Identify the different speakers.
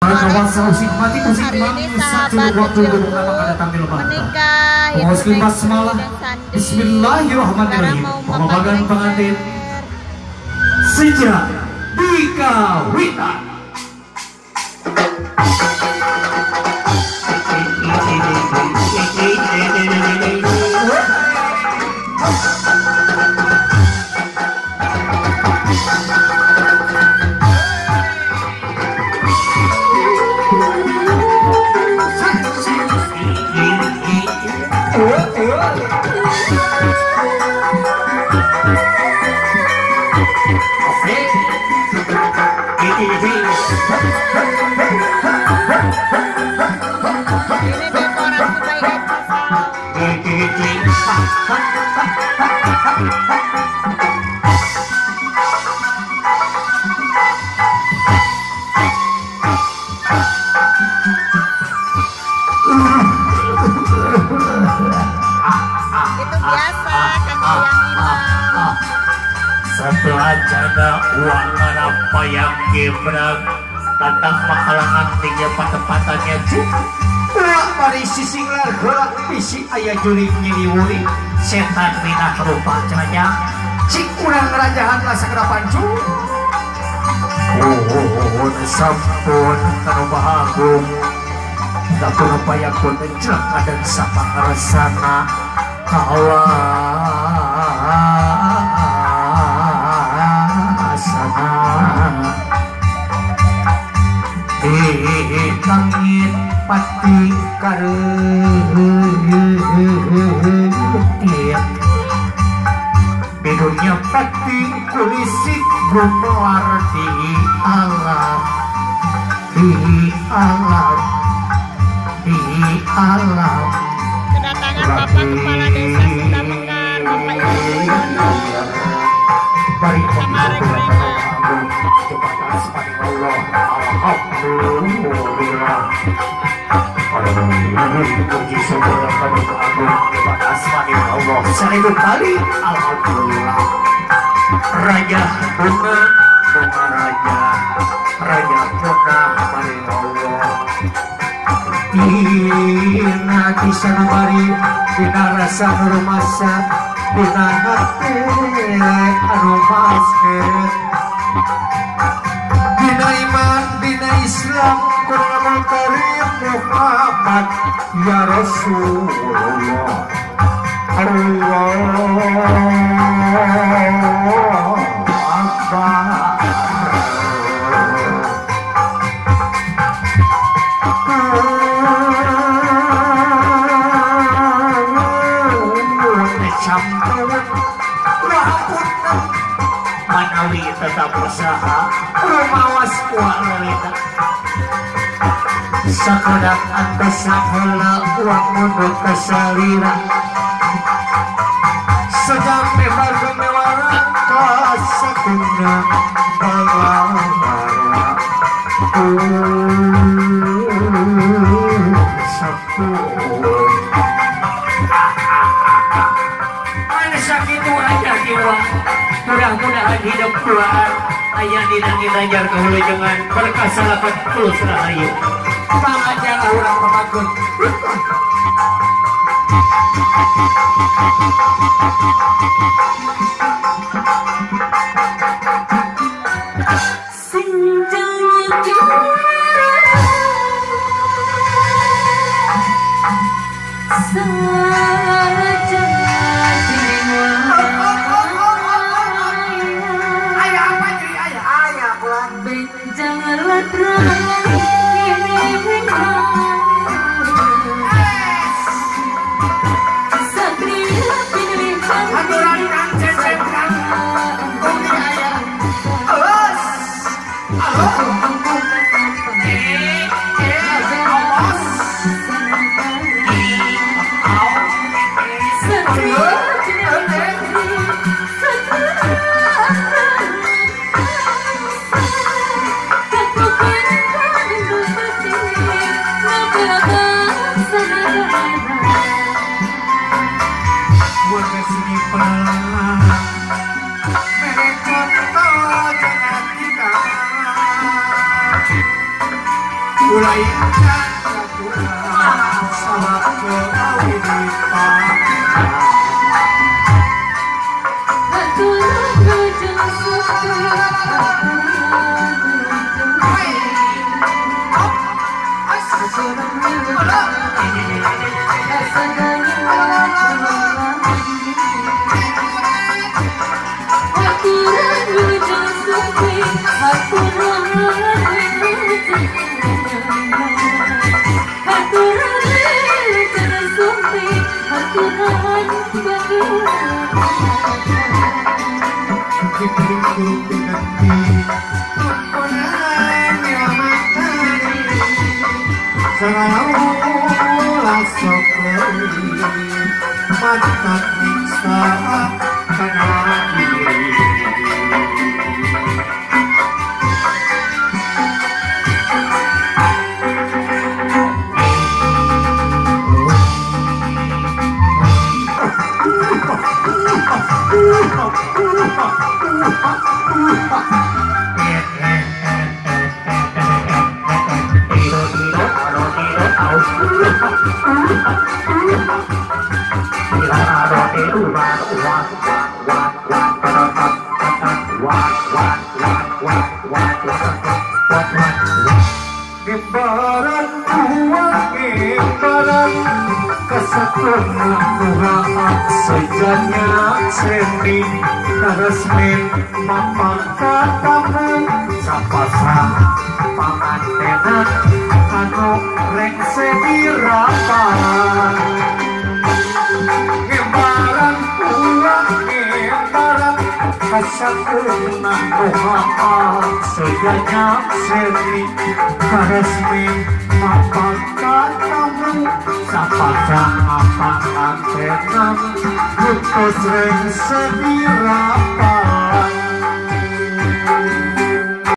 Speaker 1: Hari ini sahabat kecilku menikah Ibu Neng Sri dan Sandi.
Speaker 2: Bismillahirrahmanirrahim.
Speaker 1: Sekarang mau makan
Speaker 2: Pemapagan pengantin
Speaker 1: lengser.
Speaker 2: Sejak dikawitan.
Speaker 1: Ini dekorasi by Eci Sal. Itu biasa Kang Eyang Imam.
Speaker 3: Setelah jaga uang apa yang gebrak tentang makalangan tinggal patepatannya
Speaker 2: Ulah mari sisinglar heula bisi aya jurig nyiliwuri
Speaker 3: setan minah rupa cenanya
Speaker 2: cik urang rajahan lah sagara pancu.
Speaker 3: Oh, sampun kanu Maha Agung lamun payakun jelek dan sapangaresana kawasana di langit pati kareutik di dunia pati kulisik gumelar di alam di alam di alam.
Speaker 1: Kedatangan Bapak Kepala Desa Sunda Mekar, Bapak Ibu Mulyono sama reng-rengan.
Speaker 3: Seribu kali alhamdulillah. Raja bunga bunga raja raja bunga mari Allah.
Speaker 2: Dina disanubari dina rasa rumasa dina hati anu basket dina iman dina Islam Quranul Karim Muhammad ya Rasulullah. Allahu Akbar.
Speaker 3: Manawi tetap usaha rumawas kuat lelita sakodak antosan heula uang mundur ke salira
Speaker 2: sejak lebar gemewaran kasakuna balawara sampun.
Speaker 3: Mana sakitu aja jiwa mudah-mudahan hidup keluar ayah dinangin ajar kehulejengan berkah salapat tulus rahayu
Speaker 2: pangajarlah urang pamagun. Ulaikan salah
Speaker 3: Sering sedira.